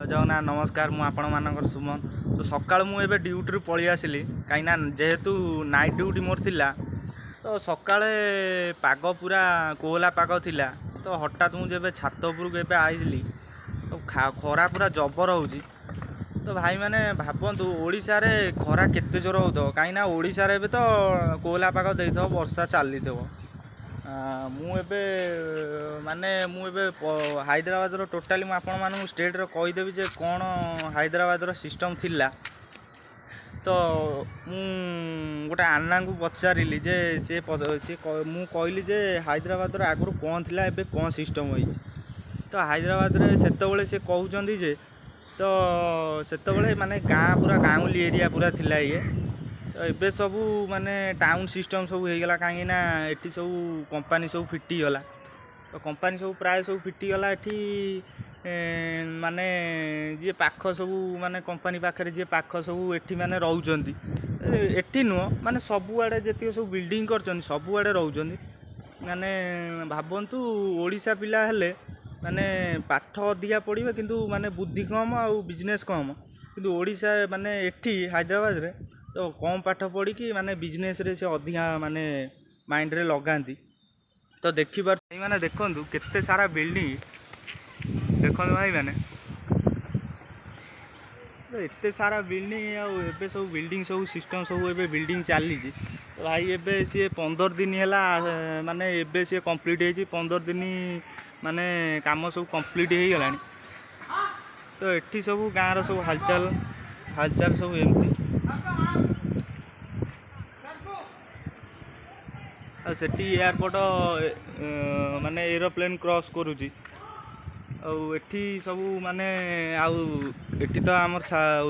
ଜଗନ୍ନାଥ, ନମସ୍କାର। ମୁଁ ଆପଣମାନଙ୍କର ସୁମନ। ତ ସକାଳୁ ମୁଁ ଏବେ ଡ୍ୟୁଟିରୁ ପଳେଇ ଆସିଲି, କାହିଁକିନା ଯେହେତୁ ନାଇଟ୍ ଡ୍ୟୁଟି ମୋର ଥିଲା। ତ ସକାଳେ ପାଗ ପୁରା କୋହଲା ପାଗ ଥିଲା। ତ ହଠାତ୍ ମୁଁ ଯେବେ ଛାତ ଉପରକୁ ଏବେ ଆଇଲି, ତ ଖରା ପୁରା ଜବର ହେଉଛି। ତ ଭାଇମାନେ, ଭାବନ୍ତୁ ଓଡ଼ିଶାରେ ଖରା କେତେ ଜୋର ହେଉଥିବ, କାହିଁକିନା ଓଡ଼ିଶାରେ ଏବେ ତ କୋହଲା ପାଗ ଦେଇଥିବ, ବର୍ଷା ଚାଲିଥିବ। ମୁଁ ଏବେ ମାନେ ମୁଁ ଏବେ ହାଇଦ୍ରାବାଦର ଟୋଟାଲି ମୁଁ ଆପଣମାନଙ୍କୁ ଷ୍ଟେଟ୍ର କହିଦେବି ଯେ କ'ଣ ହାଇଦ୍ରାବାଦର ସିଷ୍ଟମ୍ ଥିଲା। ତ ମୁଁ ଗୋଟେ ଆନ୍ନାଙ୍କୁ ପଚାରିଲି ଯେ ସିଏ ସିଏ ମୁଁ କହିଲି ଯେ ହାଇଦ୍ରାବାଦର ଆଗରୁ କ'ଣ ଥିଲା, ଏବେ କ'ଣ ସିଷ୍ଟମ୍ ହେଇଛି। ତ ହାଇଦ୍ରାବାଦରେ ସେତେବେଳେ ସେ କହୁଛନ୍ତି ଯେ ତ ସେତେବେଳେ ମାନେ ଗାଁ ପୁରା ଗାଉଁଲି ଏରିଆ ପୁରା ଥିଲା ଇଏ। ତ ଏବେ ସବୁ ମାନେ ଟାଉନ୍ ସିଷ୍ଟମ୍ ସବୁ ହେଇଗଲା, କାହିଁକିନା ଏଠି ସବୁ କମ୍ପାନୀ ସବୁ ଫିଟିଗଲା। ତ କମ୍ପାନୀ ସବୁ ପ୍ରାୟ ସବୁ ଫିଟିଗଲା ଏଠି। ମାନେ ଯିଏ ପାଖ ସବୁ, ମାନେ କମ୍ପାନୀ ପାଖରେ ଯିଏ ପାଖ ସବୁ ଏଠି ମାନେ ରହୁଛନ୍ତି। ଏଠି ନୁହଁ, ମାନେ ସବୁଆଡ଼େ ଯେତିକି ସବୁ ବିଲ୍ଡିଂ କରିଛନ୍ତି, ସବୁଆଡ଼େ ରହୁଛନ୍ତି। ମାନେ ଭାବନ୍ତୁ, ଓଡ଼ିଶା ପିଲା ହେଲେ ମାନେ ପାଠ ଅଧିକା ପଢ଼ିବେ, କିନ୍ତୁ ମାନେ ବୁଦ୍ଧି କମ୍ ଆଉ ବିଜନେସ୍ କମ୍। କିନ୍ତୁ ଓଡ଼ିଶା ମାନେ ଏଠି ହାଇଦ୍ରାବାଦରେ ତ କମ୍ ପାଠ ପଢ଼ିକି ମାନେ ବିଜନେସ୍ରେ ସେ ଅଧିକା ମାନେ ମାଇଣ୍ଡରେ ଲଗାନ୍ତି। ତ ଦେଖିପାରୁ ଭାଇମାନେ, ଦେଖନ୍ତୁ କେତେ ସାରା ବିଲ୍ଡିଂ। ଦେଖନ୍ତୁ ଭାଇମାନେ, ତ ଏତେ ସାରା ବିଲ୍ଡିଂ। ଆଉ ଏବେ ସବୁ ବିଲ୍ଡିଂ ସବୁ ସିଷ୍ଟମ୍ ସବୁ ଏବେ ବିଲ୍ଡିଂ ଚାଲିଛି। ତ ଭାଇ, ଏବେ ସିଏ 15 ଦିନ ହେଲା, ମାନେ ଏବେ ସିଏ କମ୍ପ୍ଲିଟ୍ ହେଇଛି। 15 ଦିନ ମାନେ କାମ ସବୁ କମ୍ପ୍ଲିଟ୍ ହେଇଗଲାଣି। ତ ଏଠି ସବୁ ଗାଁର ସବୁ ହାଲଚାଲ ସବୁ ଏମିତି। ଆଉ ସେଠି ଏୟାରପୋର୍ଟ, ମାନେ ଏରୋପ୍ଲେନ୍ କ୍ରସ୍ କରୁଛି। ଆଉ ଏଠି ସବୁ ମାନେ ଆଉ ଏଠି ତ ଆମର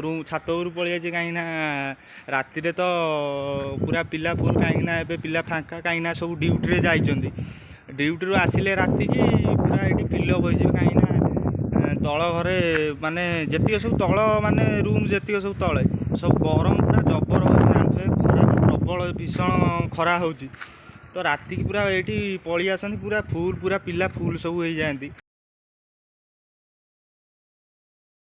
ରୁମ୍ ଛାତ ଉପରୁ ପଳେଇ ଯାଇଛି, କାହିଁକିନା ରାତିରେ ତ ପୁରା ପିଲା ଫୁଲ୍, କାହିଁକିନା ଏବେ ପିଲା ଫାଙ୍କା, କାହିଁକିନା ସବୁ ଡ୍ୟୁଟିରେ ଯାଇଛନ୍ତି। ଡ୍ୟୁଟିରୁ ଆସିଲେ ରାତିକି ପୁରା ଏଠି ଫିଲ୍ଅପ୍ ହୋଇଯିବ, କାହିଁକିନା ତଳ ଘରେ ମାନେ ଯେତିକି ସବୁ ତଳ ମାନେ ରୁମ୍ ଯେତିକି ସବୁ ତଳେ ସବୁ ଗରମ ପୁରା ଜବର ହେଉଛି। ଜାଣିଥିବେ, ଖରା ତ ପ୍ରବଳ ଭୀଷଣ ଖରା ହେଉଛି। ତ ରାତିକି ପୁରା ଏଇଠି ପଳେଇ ଆସନ୍ତି, ପୁରା ଫୁଲ୍, ପୁରା ପିଲା ଫୁଲ୍ ସବୁ ହେଇଯାଆନ୍ତି।